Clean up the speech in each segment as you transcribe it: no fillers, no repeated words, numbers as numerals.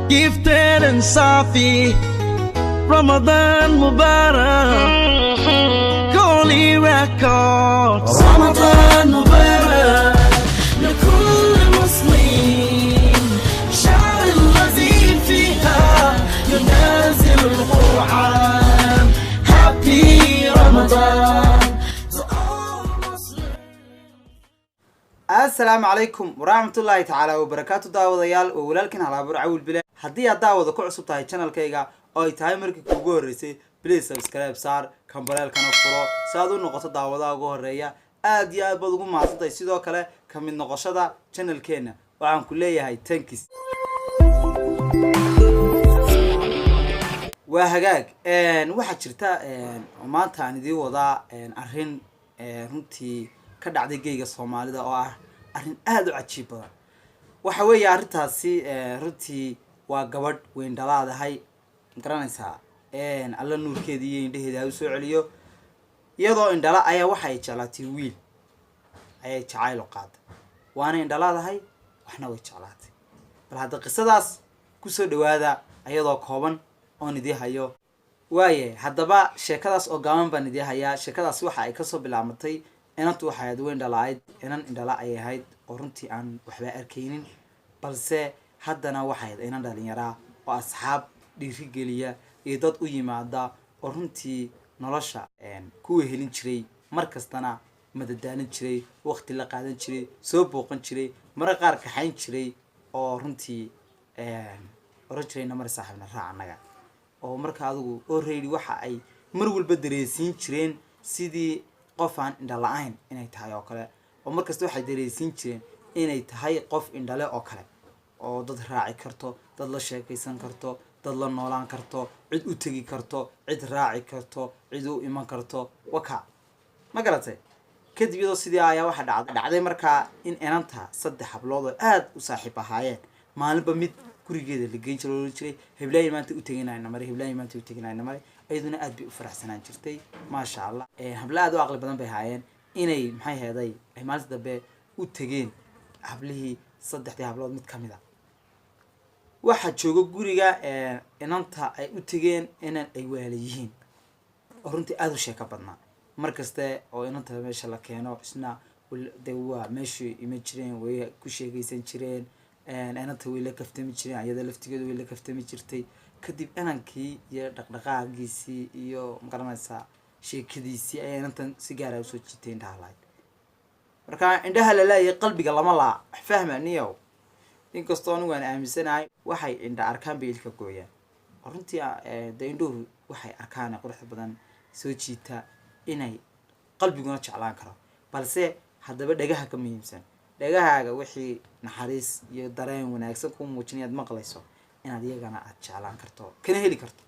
Gifted and Safi. Ramadan Mubarak. Holy Records. Ramadan Mubarak. لكل مسلم شهر الذي فيها ينزل القرآن. Happy Ramadan to all Muslims. Asalaamu calaykum waraxmatullaahi tacaala wabarakaatu. Daawadayaal, oo walaalkiin Halaabur Cawil Bile. Haddii aad daawada ku cusub tahay channelkayga oo ay tahay markii kuugu horreysay, please subscribe saar, gambaleelkana furo si aad u noqoto daawadaha ugu horreeya. Aad iyo aad baad ugu mahadsantahay sidoo kale ka mid noqoshada channelkeenna. Waxaan ku leeyahay thanks. Waa hagaag. Waxaa jirta oo maanta aan idiin wadaa arrin runtii ka dhacday geyga Soomaalida oo ah arrin aada u cajiib badan. Waxa weeye arrintaasi runtii waa gabadh weyndhalaadahay, magaranaysaa. Alla nuurkeeda iyo indhaheeda ha u soo celiyo. Iyadoo indhala ayaa waxa ay jeclaatay wiil ayay jacayl u qaaday. Waana indhalaadahay, waxna way jeclaatay. Bal hadda qisadaas kusoo dhawaada ayadoo kooban oon idii hayo. Waayahay, haddaba sheekadaas oo gaaban baan idii hayaa. Sheekadaas waxa ay kasoo bilaabmatay, inantu waxay ahayd weyn dhalahayd, inan indhala ayay ahayd oo runtii aan waxba arkaynin, balse haddana waxay ahayd inan dhalinyaraa oo asxaab dhiirigeliya iyo dad u yimaada oo runtii nolosha kuwa helin jiray, mar kastana madadaalin jiray, waqti la qaadan jiray, soo booqan jiray, marar qaar kaxayn jiray oo runtii oran jiray, "Namar saaxiibna raac annaga." Oo marka adigu already waxa ay mar walba dareensiin jireen sidii qof aan indha la-ayn inay tahay oo kale, oo markasta waxay dareensiin jireen inay tahay qof indhale oo kale, oo dad raaci karto, dad la sheekaysan karto, dad la noolaan karto, cid u tegi karto, cid raaci karto, cid u iman karto. Waka ma garatay? Kadib iyadoo sidii ayaa waxaa dhacday markaa in inanta saddex hablood oo aada u saaxiib ahaayeen maalinba mid gurigeeda la geyn jiray oo oran jiray, "Heblaayi maanta u teginayna mare, heblaayi maanta u teginayna mare." Iyaduna aad bay u faraxsanaan jirtay, maasha Allah. Hablo aad u aqli badan bay ahaayeen. Inay maxay heeday ay maalinta dambe u tegeen hablihii, saddexdii hablood mid kamid a waxaa jooga guriga inanta ay u tegeen inan ay waala yihiin oo runtii aada u sheeko badnaa. Mar kaste oo inanta meesha la keeno, isna de waa meeshay iman jireen, way ku sheekaysan jireen, inanta way la kaftami jireen, ayada laftigeedu way la kaftami jirtay. Kadib inankii iyo dhaqdhaqaagiisii iyo, magaranaysaa, sheekadiisii ayaa inantan si gaara usoo jiitay indhaha lahayd. Marka indhaha la laayay qalbiga lama laa. Wax fahma niyow. Inkastoo anigu aan aaminsanahay waxay indha arkaan bay ilka gooyaan, oo runtii de indhuhu waxay arkaan quruxda badan soo jiita inay qalbiguna jeclaan karo, balse haddaba dhagaha ka muhiimsan. Dhagahaaga wixii naxariis iyo dareen wanaagsan kuu muujinaya aad maqlayso, inaad iyagana aad jeclaan karto, kana heli karto.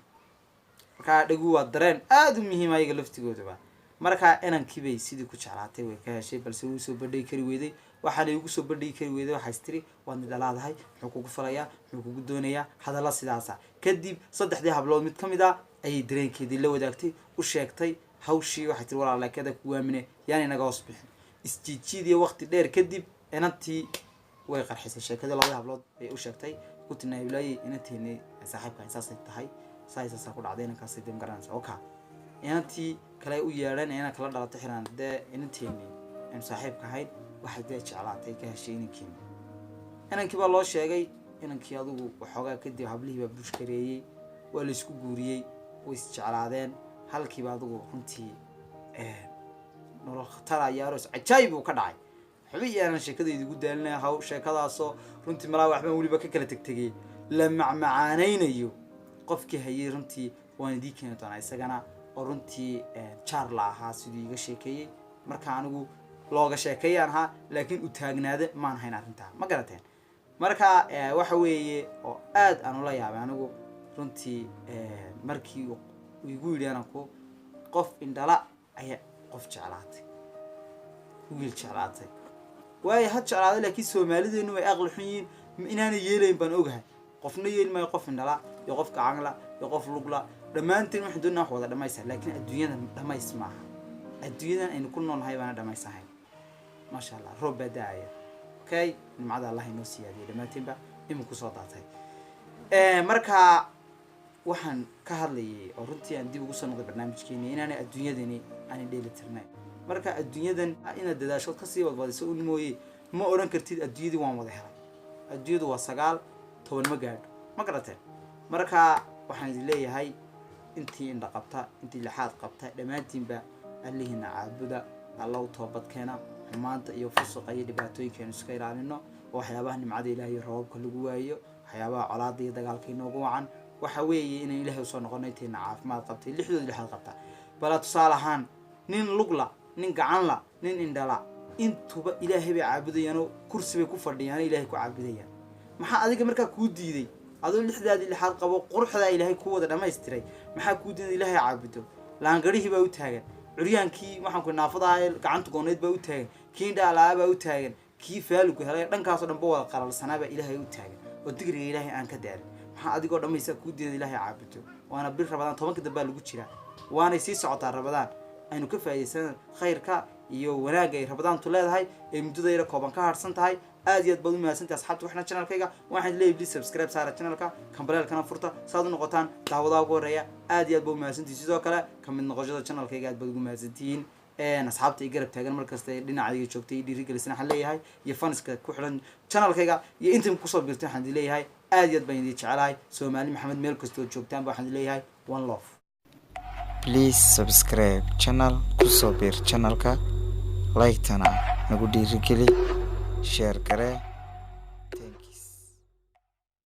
Markaa dhagu waa dareen aada u muhiima ayaga laftigoodaba. Markaa inankii bay sidii ku jeclaatay, way ka heshay, balse wuu soo bandhigi kari weyday. Waxaanay ugu soo bandhigi kari weyday, waxaa istiri, "Waad nidhalaadahay, muxuu kugu falayaa, muxuu kugu doonayaa?" Hadalla sidaasa. Kadib saddexdii hablood mid ka mid a ayay dareenkeedii la wadaagtay, u sheegtay hawshii. Waxay tiri, "Walaalakada ku waamine, yaanay naga hoos bixin." Isjiidjiidiyo waqti dheer kadib inantii way qarxisay sheekadii. Labadii hablood bay u sheegtay, ku tina, "Hiblaayi, inanteeni saaxiibka saasay tahay, saay saasaa ku dhacday inankaasay." Dee magaranaysa oka inantii kale u yeedhan, inan kala dhalatay xiran. Dee inanteeni aynu saaxiibka ahayn waxay dee jeclaatay, ka heshay inankeeni. Inankii baa loo sheegay. Inankii adigu waxoogaa kadib hablihii baa bushkareeyey, waa laysku guuriyey, way isjeclaadeen. Halkiiba adigu runtii nolol khatar iyo aroos cajaayib uu ka dhacay. Waxba iyaanan sheekadayda ugu daalinaya haw sheekadaasoo runtii malaa waxbaan weliba ka kala tegtegay la macmacaanaynayo. Qofkii hayay runtii waan idii keeni doonaa isagana, oo runtii jaar la ahaa siduu iiga sheekeeyey. Marka anigu looga sheekeeyaan ahaa, laakiin u taagnaade maan hayn arrintaa, ma garateen? Marka waxa weeye oo aad aan ula yaabay anigu runtii markii uu igu yidhi ananku, qof indhala ayaa qof jeclaatay, wiil jeclaatay. Waayo, ha jeclaaday, laakiin Soomaalideenu way aqli xun yihiin. Inaanay yeelayn baan ogahay. Qofna yeeli maayo qof indhala iyo qof gacanla iyo qof lugla. Dhammaanteen waxaan doonaa wax wada dhamaysa, laakiin adduunyadan dhamays maaha. Adduunyadan aynu ku noolnahay baana dhamays ahayn. Maasha Allah, roob baa da-aya. Okay, nimcada Allah inoo siyaadiyay dhammaanteenba iminku soo daatay. Marka waxaan ka hadlayay oo runtii aan dib ugu soo noqday barnaamijkeeni inaanay adduunyadani aanay dheeli tirnayn. Marka adduunyadan inaad dadaashood kasii wadbadiso un mooye, ma odhan kartid adduunyadii waan wada helay. Adduunyadu waa 9, 10 ma gaadho, ma garateen? Marka waxaan idin leeyahay, intii indha qabta, intii lixaad qabta, dhammaantiinba Allihiina caabuda, Alla u toobadkeena, xumaanta iyo fusuqa iyo dhibaatooyinkeenu iska ilaalino oo waxyaabaha nimcada Ilaah iyo roobabka lagu waayo, waxyaabaha colaada iyo dagaalka inoogu wacan waxa weeye inaan Ilaahay usoo noqono. Intayna caafimaad qabtay, lixdood lixaad qabta, bala tusaale ahaan nin lugla, nin gacanla, nin indhala, intuba Ilaahay bay caabudayaanoo kursi bay ku fadhiyaan, Ilaahay ku caabudayaan. Maxaa adiga markaa kuu diiday, adoo lixdaadii lixaad qabo, quruxdaa Ilaahay kuu wada dhammaystiray, maxaa kuu diiday Ilaahay caabudo? Laangarihii baa u taagan, curyaankii, waxaan ku naafadaha gacanta gooneyd baa u taagan, kii indhaalaa baa u taagan, kii faaligu helay, dhankaasoo dhan ba wada qalalsanaa baa Ilaahay u taagan oo digriga Ilaahay aan ka daalin. Maxaa adigoo dhammaysaa kuu diiday Ilaahay caabudo? Waana bil Rabadaan, 10-ka dambaa lagu jiraa, waanay sii socotaa Rabadaan. Aynu ka faa'iidaysan khayrka iyo wanaagga ay Rabadaantu leedahay ee muddada yara kooban ka harsan tahay. Aad iyo aad baad u mahadsantahay, asxaabta waxna channelkayga. Waxaan leeyahay, please subscribe saara channelka, kambaleelkana furta saad u noqotaan daawadaha ugu horeeya. Aad iyo aad baad u mahadsantihiin. Sidoo kale ka mid noqoshada channelkayga aad baad ugu mahadsantihiin. Asxaabta i garab taagan markasta ee dhinacayga joogtay i dhiirigelisana waxaan leeyahay, iyo fanska ku xidhan channelkayga iyo inta kusoo biirtay, waxaan idin leeyahay aad iyo aad baan idin jecelahay. Soomaali Maxamed meel kastoo joogtaanba waxaan idin leeyahay one love. Please subscribe channel, kusoo biir channelka, like-tana nagu dhiirigeli, share garee.